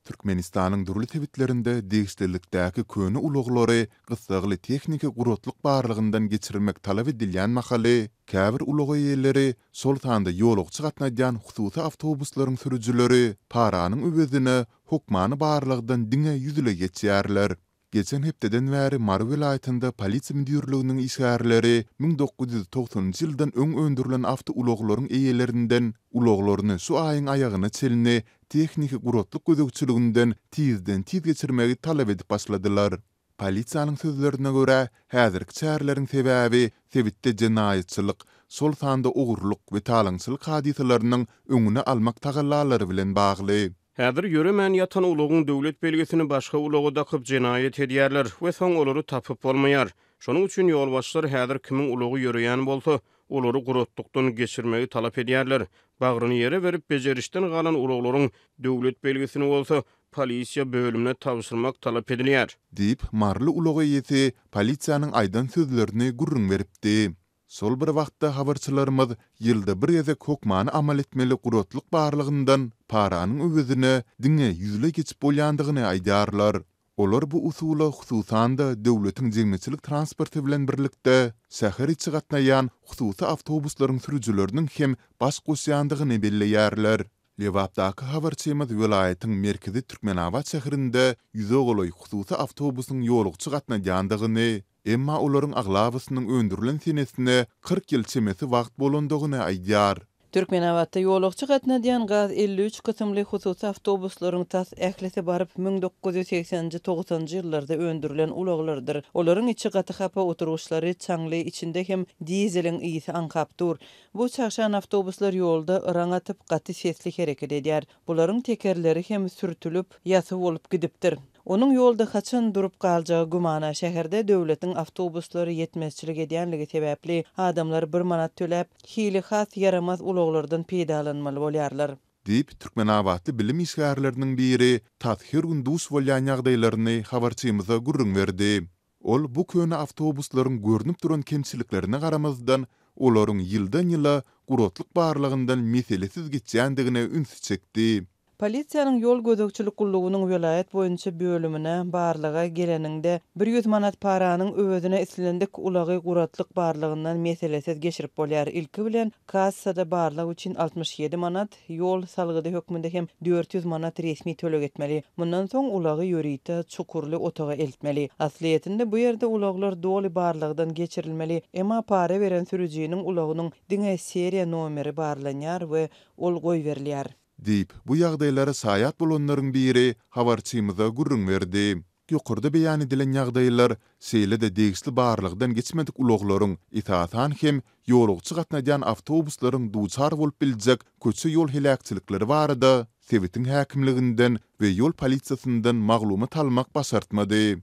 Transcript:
Türkmenistanyň dürli sebitlerinde degişlilikdäki köne ulaglary gyssagly tehniki guratlyk barlagyndan geçirmek talap edilýän mahaly, käbir ulag eýeleri, şol sanda ýolagçy gatnadýan hususy awtobuslaryň sürüjileri paranyň öwezine hokmany barlagdan diňe ýüzleý geçýärler. Geçen hepdeden bäri Mary welaýatynda polisiýa müdirliginiň işgärleri 1990-njy ýyldan öň öndürilen awtoulaglaryň eýelerinden ulaglaryny şu aýyň aýagyna çenli tehniki guratlyk gözegçiliginden tizden-tiz geçirmegi talap edip başladylar. Polisiýanyň sözlerine görä, häzirki çäreleriň sebäbi sebitde jenaýatçylyk, şol sanda ogurlyk we talaňçylyk hadysalarynyň öňüni almak tagallalary bilen bagly. Häzir ýöremän ýatan ulagyň döwlet belgisini başga ulaga dakyp jenaýat edýärler we soň olary tapyp bolmaýar. Şonuň üçin ýolbaşçylar häzir kimiň ulagy ýöreýän bolsa, olary guratlykdan geçirmegi talap edýärler. Bagryny ýere berip bejerişden galan ulaglaryň döwlet belgisini bolsa polisiýa bölümine tabşyrmak talap edilýär. Diýip, maryly ulag eýesi polisiýanyň aýdan sözlerini gürrüň beripdi. Şol bir wagtda, habarçylarymyz ýylda bir gezek hökmany amal etmeli guratlyk barlagyndan paranyň öwezine diňe ýüzleý geçip bolýandygyny aýdýarlar. Olar bu usula hususan-da döwletiň jemgyýetçilik transporty bilen birlikde şäher içi gatnaýan hususy awtobuslaryň sürüjileriniň hem baş goşýandygyny belleýärler. Lebapdaky habarçymyz welaýatyň merkezi Türkmenabat şäherinde ýüze golaý hususy awtobusyň ýolagçy gatnadýandygyny, emma olaryň aglabasynyň öndürilen senesine 40 ýyl çemesi wagt bolandygyny aýdýar. Türkmenabatda ýolagçy gatnadýan gaz 53 kysymly hususy awtobuslaryň tas ählisi baryp 1980-nji, togsanjy ýyllarda öndürilen ulaglardyr. Olaryň içi gaty hapa, oturgyçlary çaňly, içinde hem dizeliň ysy aňkap dur. Bu çagşan awtobuslar ýolda yraň atyp, gaty sesli hereket edýär. Bularyň tekerleri hem sürtülip, ýasy bolup gidipdir. Onuň ýolda haçan durup galjagy gümana. Şäherde döwletiň awtobuslary ýetmezçilik edýänligi sebäpli, adamlar bir manat töläp, hili has ýaramaz ulaglardan peýdalanmaly bolýarlar. Diýip, türkmenabatly bilim işgärleriniň biri tas her gün duş bolýan ýagdaýlaryny habarçymyza gürrüň berdi. Ol bu köne awtobuslaryň görnüp duran kemçiliklerine garamazdan, olaryň ýyldan-ýyla guratlyk barlagyndan meselesiz geçýändigine ünsi çekdi. Polisiýanyň ýol gözegçilik gullugynyň welaýat boýunça bölümine barlaga geleniňde, bir ýüz manat paranyň öwezine islendik ulagy guratlyk barlagyndan meselesiz geçirip bolýar. Ilki bilen, kassada barlag üçin 67 manat, ýol salgydy hökmünde hem 400 manat resmi töleg etmeli. Mundan soň ulagy ýörite çukurly otaga eltmeli. Aslyýetinde bu ýerde ulaglar doly barlagdan geçirilmeli, emma para beren sürüjiniň ulagynyň diňe seriýa nomeri barlanýar we ol goýberilýär. Diýip, bu ýagdaýlara şaýat bolanlaryň biri habarçymyza gürrüň berdi. Ýokarda beýan edilen ýagdaýlar, şeýle-de degişli barlagdan geçmedik ulaglaryň, esasan hem, ýolagçy gatnadýan awtobuslaryň duçar bolup biljek köçe-ýol heläkçilikleri barada sebitiň häkimliginden we ýol polisiýasyndan maglumat almak başartmady.